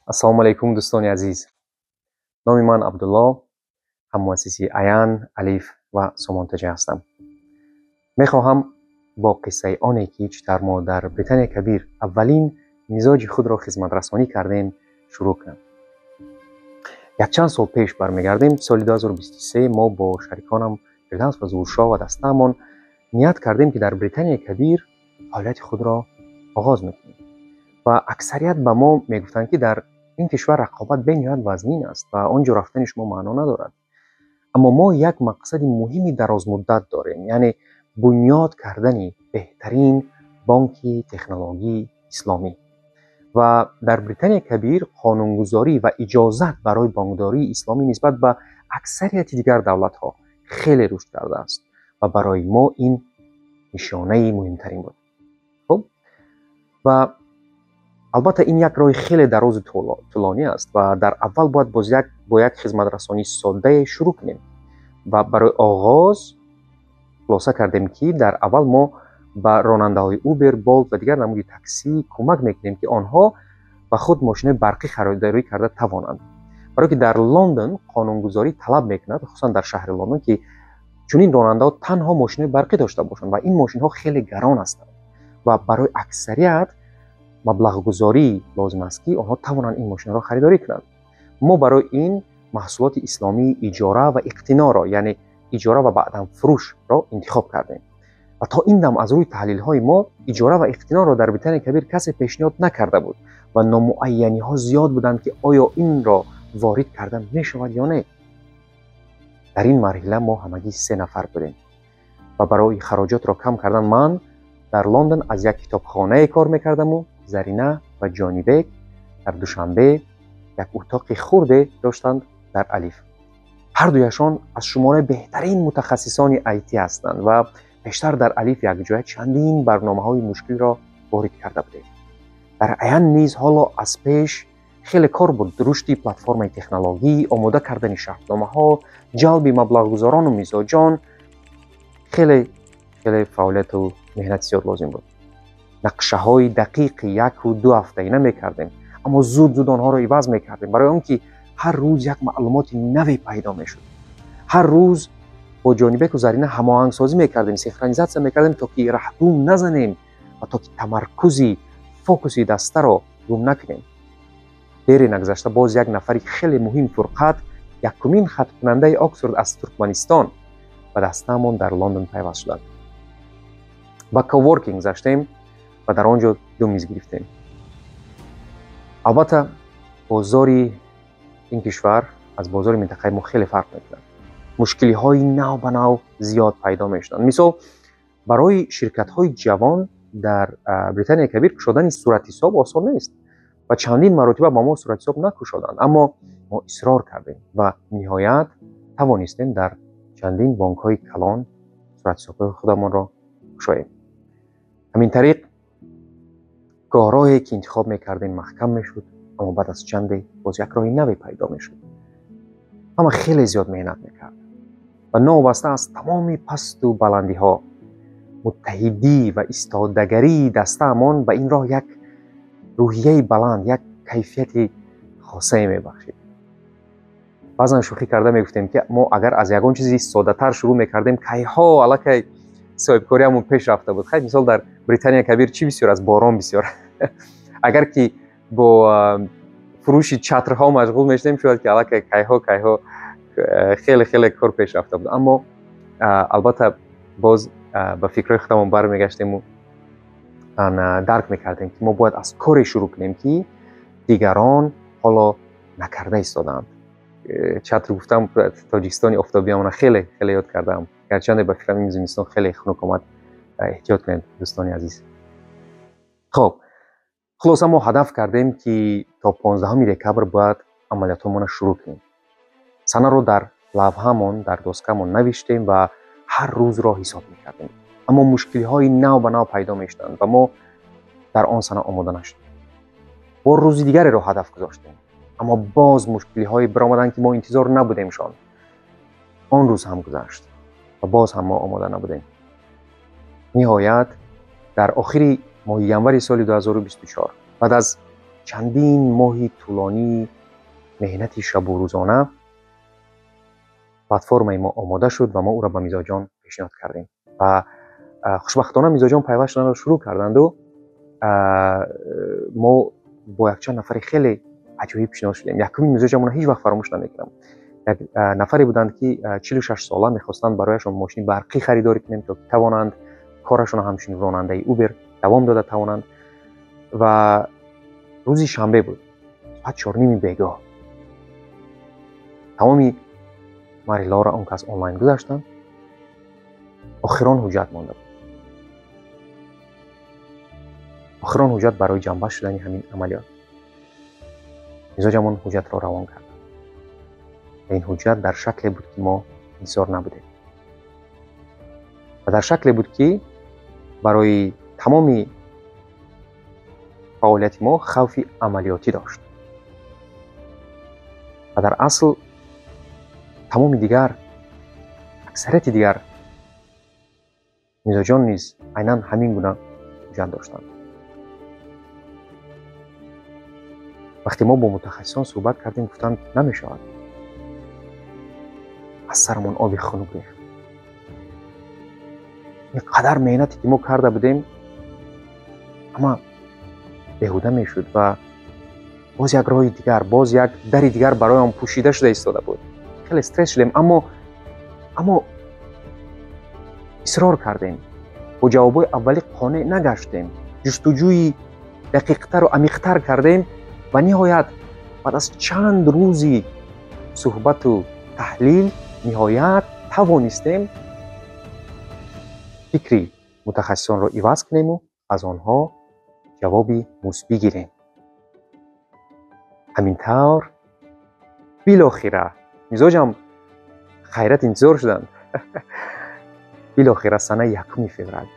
Ассалому алайкум, дӯстони азиз. Номи ман Абдулло, ҳаммуассиси Аян, Алиф ва Сомонтаҷа ҳастам. Мехоҳам бо қиссаи оне, ки чӣ тавр мо дар Британияи Кабир аввалин мизоҷи худро хизматрасонӣ кардем, шурӯъ кунам. Якчанд сол пеш бармегардем. Соли 2023 мо бо шариконам Фирдавс ва Зуҳуршоҳ ва дастаамон ният кардем, ки дар Британияи Кабир фаъолияти худро оғоз мекунем. Ва аксарият ба мо мегуфтанд, ки дар ин кишвар рақобат бениҳоят вазнин аст ва он ҷо рафтани шумо маъно надорад. Аммо мо як мақсади муҳими дарозмуддат дорем, яъне бунёд кардани беҳтарин бонки технологии исломӣ. Ва дар Британияи Кабир қонунгузорӣ ва иҷозат барои бонкдории исломӣ нисбат ба аксарияти дигар давлатҳо хеле рушд кардааст ва барои мо ин нишонаи муҳимтарин буд. Хуб, ва албатта ин як роҳи хеле дарозу тӯлонӣ аст ва дар аввал бояд бо як хизматрасонии соддае шурӯъ кунем. Ва барои оғоз хулоса кардем, ки дар аввал мо ба ронандаҳои Uber, Bolt ва дигар намуди таксӣ кӯмак мекунем, ки онҳо ба худ мошинои барқӣ харидорӣ карда тавонанд. Барое ки дар Лондон қонунгузорӣ талаб мекунад, хусусан дар шаҳри Лондон, ки чунин ронандаҳо танҳо мошинои барқӣ дошта бошанд ва ин мошинҳо хеле гарон ҳастанд ва барои аксарият маблағгузорӣ лозим аст, ки онҳо тавонанд ин мошинҳоро харидорӣ кунанд. Мо барои ин маҳсулоти исломии иҷора ва иқтиноро, яъне иҷора ва баъдан фурӯшро интихоб кардем. Ва то ин дам аз рӯи таҳлилҳои мо иҷора ва иқтиноро дар Британияи Кабир касе пешниҳод накарда буд ва номуайяниҳо зиёд буданд, ки оё инро ворид карда мешавад ё не. Дар ин марҳила мо ҳамагӣ се нафар будем ва барои хароҷотро кам кардан ман дар Лондон аз як китобхонае кор мекардаму Зарина ва Ҷонибек дар Душанбе як утоқи хурде доштанд дар Алиф. Ҳардуяшон аз шумораи беҳтарин мутахассисони IT ҳастанд ва пештар дар Алиф якҷоя чандин барномаҳои мушкилро ворид карда будем. Дар Аян низ ҳоло аз пеш хеле кор буд: рушди платформаи технологӣ, омода кардани шартномаҳо, ҷалби маблағгузорону мизоҷон. Хеле хеле фаъолияту меҳнати зиёд лозим буд. Нақшаҳои дақиқи 1-ду ҳафтаина мекардем, аммо зуд зуд онҳоро иваз мекардем, барои он ки ҳар рӯз як маълумоти наве пайдо мешуд. Ҳар рӯз бо Ҷонибеку Зарина ҳамоҳангсозӣ мекардем, синхронизатсия мекардем, то ки раҳгум назанем ва то ки тамаркузи фокуси дастаро гум накунем. Дере нагузашта боз як нафари хеле муҳим, Фурқат, якумин хатмкунандаи Оксфорд аз Туркманистон, ба дастаамон дар Лондон пайваст шуданд. Ба коворкинг гаштем ва дар он ҷо ду миз гирифтем. Албатта, бозори ин кишвар аз бозори минтақаи мо хеле фарқ мекунад. Мушкилиҳои нав ба нав зиёд пайдо мешуданд. Мисол, барои ширкатҳои ҷавон дар Британияи Кабир кушодани суратҳисоб осон нест ва чандин маротиба ба мо суратҳисоб накушоданд, аммо мо исрор кардем ва ниҳоят тавонистем дар чандин бонкҳои калон суратҳисобҳои худамонро кушоем. Ҳамин тариқ гоҳ роҳе, ки интихоб мекардем, маҳкам мешуд, аммо баъд аз чанде боз як роҳи наве пайдо мешуд. Ҳама хеле зиёд меҳнат мекард ва новобаста аз тамоми пасту баландиҳо, муттаҳидӣ ва истодагарии дастаамон ба ин роҳ як рӯҳияи баланд, як кайфияти хосае мебахшид. Баъзан шӯхӣ карда мегуфтем, ки мо агар аз ягон чизи соддатар шурӯъ мекардем, кайҳо аллакай соҳибкориамон пеш рафта буд. Хай, мисол, дар Британия Кабир чӣ бисёр аст? Борон бисёр. Агар ки бо фурӯши чатрҳо машғул мешудем, шояд ки аллакай кайҳо кайҳо хеле хеле кор пеш рафта буд. Аммо албатта боз ба фикрҳои худамон бармегаштему дарк мекардем, ки мо бояд аз коре шурӯъ кунем, ки дигарон ҳоло накарда истодаанд. Чатр гуфтам, Тоҷикистони офтобиамона хеле хеле ёд кардаам, гарчанде ба фикрам ин зимистон хеле хунук омад. Эҳтиёт кунед, дӯстони азиз. Хоб, хулоса, мо ҳадаф кардем, ки то 15 декабр бояд амалиётҳомонро шурӯъ кунем. Санаро дар лавҳамон, дар доскамон навиштем ва ҳар рӯзро ҳисоб мекардем, аммо мушкилиҳои нав ба нав пайдо мешуданд ва мо дар он сана омода нашудем. Бо рӯзи дигареро ҳадаф гузоштем, аммо боз мушкилиҳое баромаданд, ки мо интизор набудемшон. Он рӯз ҳам гузашт ва боз ҳам мо омода набудем. Ниҳоят, дар охири моҳи январи соли 2024, баъд аз чандин моҳи тӯлонии меҳнати шабу рӯзона платформаи мо омода шуд ва мо ӯро ба мизоҷон пешниҳод кардем ва хушбахтона мизоҷон пайваст шуданро шурӯъ карданду мо бо якчанд нафари хеле аҷоиб шинос шудем. Якумин мизоҷамонро ҳеҷ вақт фаромӯш намекунам. Як нафаре буданд, ки 46 сола, мехостанд барояшон мошини барқӣ харидорӣ кунем, то тавонанд корашонро ҳамчун ронандаи Uber давом дода тавонанд. Ва рӯзи шанбе буд, соат 4:30 бегоҳ. Тамоми марҳилаҳоро он кас онлайн гузаштанд. Охирон ҳуҷҷат монда буд. Охирон ҳуҷҷат барои ҷамъбаст шудани ҳамин амалиёт. Мизоҷамон ҳуҷҷатро равон кард. Ва ин ҳуҷҷат дар шакле буд, ки мо интизор набудем. Ва дар шакле буд, ки барои тамоми фаъолияти мо хавфи амалиётӣ дошт. Ва дар асл тамоми дигар, аксарияти дигар мизоҷон низ айнан ҳамин гуна ҳуҷҷат доштанд. Вақте мо бо мутахассисон суҳбат кардем, гуфтанд намешавад. Аз сарамон оби хунук рехт. Ин қадар меҳнате ки мо карда будем, ҳама беҳуда мешуд ва боз як роҳи дигар, боз як дари дигар барои он пӯшида шуда истода буд. Хеле стресс шудем, аммо исрор кардем. Бо ҷавобҳои аввалӣ қонеъ нагаштем. Ҷустуҷӯи дақиқтару амиқтар кардем ва ниҳоят баъд аз чанд рӯзи суҳбату таҳлил ниҳоят тавонистем фикри мутахассисонро иваз кунему аз онҳо ҷавоби мусбӣ гирем. Ҳамин тавр билохира мизоҷам хайрат интизор шуданд. Билохира санаи 1 феврал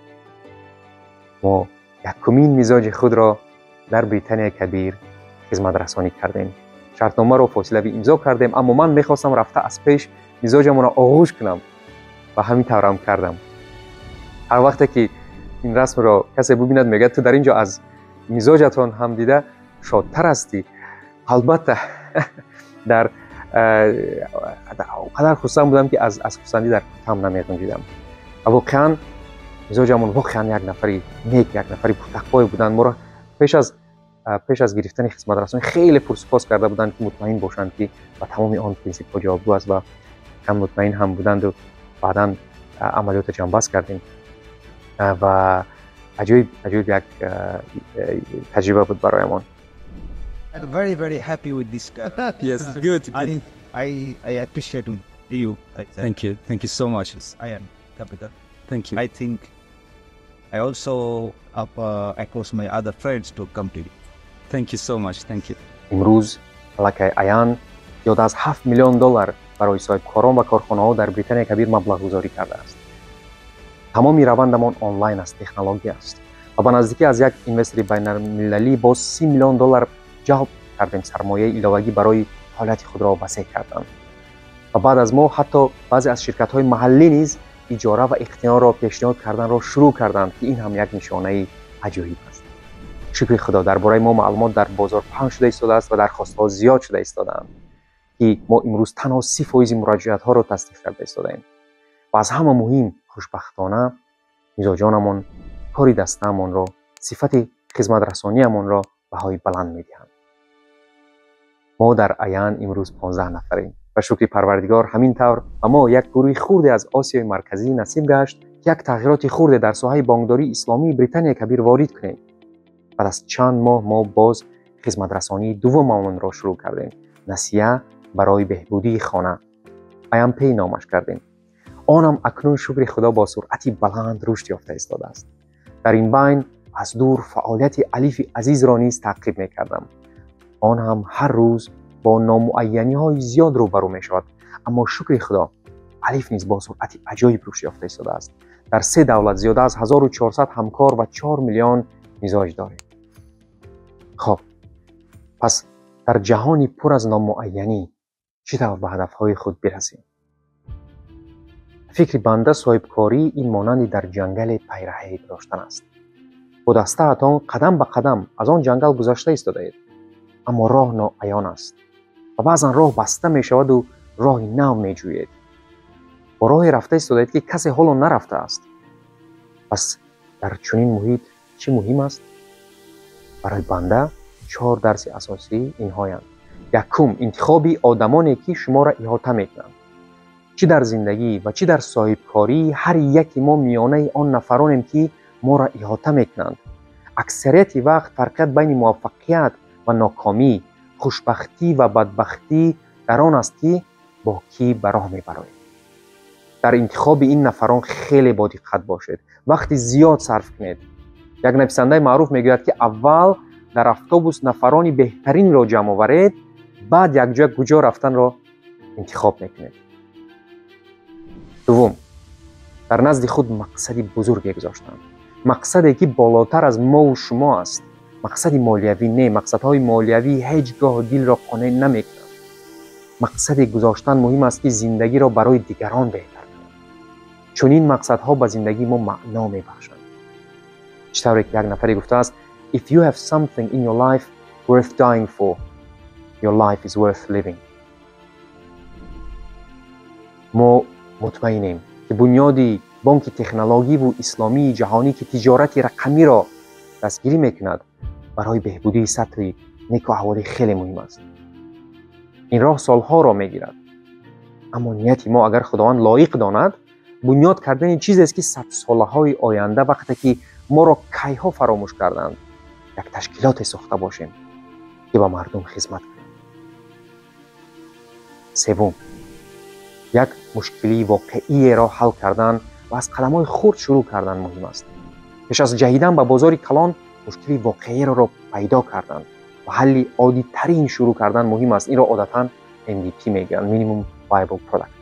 мо якумин мизоҷи худро дар Британияи Кабир хизматрасонӣ кардем. Шартномаро фосилавӣ имзо кардем, аммо ман мехостам рафта аз пеш мизоҷамонро оғӯш кунам ва ҳамин таврам кардам. Ҳар вақте ки ин расмро касе бубинад, мегӯяд ту дар ин ҷо аз мизоҷатон ҳам дида шодтар ҳастӣ. Албатта, дар қадар хурсанд будам, ки аз хурсандӣ дар кутам намеғунҷидам. Ва воқеан мизоҷамон воқеан як нафари нек, як нафари пуртақвое буданд. Моро пеш аз гирифтани хизматрасонӣ хеле пурсупос карда буданд, ки мутмаин бошанд, ки ба тамоми он принсипҳо ҷавобгӯ аст ва кам мутмаин ҳам буданду баъдан амалиётро ҷамъбаст кардем. Ва аҷоиб як таҷриба буд бароямон. I'm very, very happy with this car. Yes, good. I appreciate you. Thank you. Thank you so much. I am capital. Thank you. I think I also up across my other friends to come to you. Thank you so much. Thank you. Имрӯз аллакай Аян зиёда аз 7 миллион доллар барои соҳибкорон ва корхонаҳо дар Британияи Кабир маблағгузорӣ кардааст. Тамоми равандамон онлайн аст, технология аст ва ба наздикӣ аз як инвестори байналмилалӣ боз 30 миллион доллар ҷалб кардем сармояи иловагӣ барои фаъолияти худро васеъ кардан. Ва баъд аз мо ҳатто баъзе аз ширкатҳои маҳаллӣ низ иҷора ва иқтиноро пешниҳод карданро шурӯъ карданд, ки ин ҳам як нишонаи аҷоиб аст. Шукри Худо, дар бораи мо маълумот дар бозор паҳн шуда истодааст ва дархостҳо зиёд шуда истодаанд, ки мо имрӯз танҳо 30% муроҷиатҳоро тасдиқ карда истодаем. Ва аз ҳама муҳим, хушбахтона мизоҷонамон кори дастаамонро, сифати хизматрасониамонро баҳои баланд медиҳанд. Мо дар Аян имрӯз 15 нафарем ва шукри Парвардигор ҳамин тавр ба мо як гурӯҳи хурде аз Осиёи Марказӣ насиб гашт, ки як тағйироти хурде дар соҳаи бонкдории исломии Британияи Кабир ворид кунем. Баъд аз чанд моҳ мо боз хизматрасонии дуввумамонро шурӯъ кардем. Насия барои беҳбудии хона. Аян Пей номаш кардем. Онам акнун шукри Худо бо суръати баланд рушд ёфта истодааст. Дар ин байн аз дур фаъолияти Алифи азизро низ таъқиб мекардам. Он ҳам ҳар рӯз бо номуайяниҳои зиёд рӯбарӯ мешавад, аммо шукри Худо Алиф низ бо суръати аҷоиб рушд ёфта истодааст. Дар 3 давлат зиёда аз 1400 ҳамкор ва 4 миллион мизоҷ дорем. Хоб, пас дар ҷаҳони пур аз номуайянӣ чӣ тавр ба ҳадафҳои худ бирасем? Фикри банда соҳибкорӣ ин монанди дар ҷангале пайраҳае гузоштан аст. Бо дастаатон қадам ба қадам аз он ҷангал гузашта истодаед. Аммо роҳ ноаён аст ва баъзан роҳ баста мешаваду роҳи нав меҷӯед. Бо роҳе рафта истодаед, ки касе ҳоло нарафтааст. Пас дар чунин муҳит чӣ муҳим аст? Барои банда чор дарси асосӣ инҳоянд. Якум, интихоби одамоне, ки шуморо иҳота мекунанд. Чӣ дар зиндагӣ ва чӣ дар соҳибкорӣ, ҳар яке мо миёнаи он нафаронем, ки моро иҳота мекунанд. Аксарияти вақт фарқият байни муваффақият ва нокомӣ, хушбахтӣ ва бадбахтӣ дар он аст, ки бо кӣ ба роҳ мебароед. Дар интихоби ин нафарон хеле бодиққат бошед, вақти зиёд сарф кунед. Як нависандаи маъруф мегӯяд, ки аввал дар автобус нафарони беҳтаринро ҷамъ оваред, баъд якҷоя куҷо рафтанро интихоб мекунед. Дуввум, дар назди худ мақсади бузурге гузоштанд, мақсаде, ки болотар аз мову шумо аст. Мақсади молиявӣ не, мақсадҳои молиявӣ ҳеҷ гоҳ дилро қонеъ намекунанд. Мақсаде гузоштан муҳим аст, ки зиндагиро барои дигарон беҳтар кунад. Чунин мақсадҳо ба зиндагии мо маъно мебахшанд. Чӣ тавре ки як нафаре гуфтааст: "If you have something in your life worth dying for, your life is worth living." Мо мутмаинем, ки бунёди бонки технологиву исломии ҷаҳонӣ, ки тиҷорати рақамиро дастгирӣ мекунад, барои беҳбудии сатҳи неку аҳволӣ хеле муҳим аст. Ин роҳ солҳоро мегирад, аммо нияти мо, агар Худованд лоиқ донад, бунёд кардани чизест, ки садсолаҳои оянда, вақте ки моро кайҳо фаромӯш карданд, як ташкилоте сохта бошем, ки ба мардум хизмат кунад. Севум, як мушкилии воқеиеро ҳал кардан ва аз қадамҳои хурд шурӯъ кардан муҳим аст. Пеш аз ҷаҳидан ба бозори калон, мушкили воқеиро пайдо кардан ва ҳалли оддитарин шурӯъ кардан муҳим аст. Инро одатан MVP мегӯянд, Minimum Viable Product.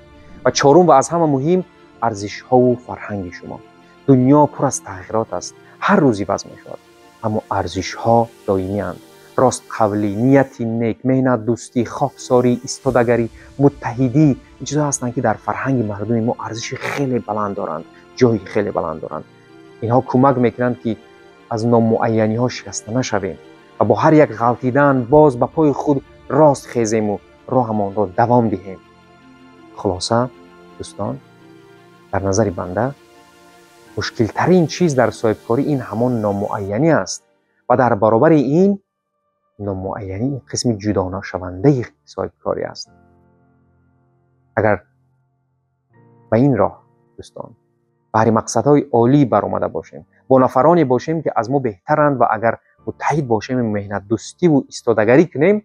Ва чорум ва аз ҳама муҳим, арзишҳову фарҳанги шумо. Дунё пур аз тағйирот аст, ҳар рӯз иваз мешавад, аммо арзишҳо доимианд: ростқавлӣ, нияти нек, меҳнатдӯстӣ, хоксорӣ, истодагарӣ, муттаҳидӣ. Ин чизҳо ҳастанд, ки дар фарҳанги мардуми мо арзиши хеле баланд доранд, ҷойи хеле баланд доранд. Инҳо кӯмак мекунанд, ки аз номуайяниҳо шикаста нашавем ва бо ҳар як ғалтидан боз ба пои худ рост хезему роҳамонро давом диҳем. Хулоса, дӯстон, дар назари банда мушкилтарин чиз дар соҳибкорӣ ин ҳамон номуайянӣ аст ва дар баробари ин номуайянӣ ин қисми ҷудонашавандаи соҳибкорӣ аст. Агар ба ин роҳ, дӯстон, баҳри мақсадҳои олӣ баромада бошем, бо нафароне бошем, ки аз мо беҳтаранд, ва агар муттаҳид бошем, меҳнатдӯстиву истодагарӣ кунем,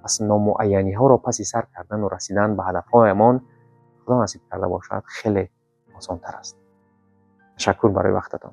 пас номуайяниҳоро паси сар кардану расидан ба ҳадафҳоямон, Худо насиб карда бошад, хеле осонтар аст. Ташаккур барои вақтатон.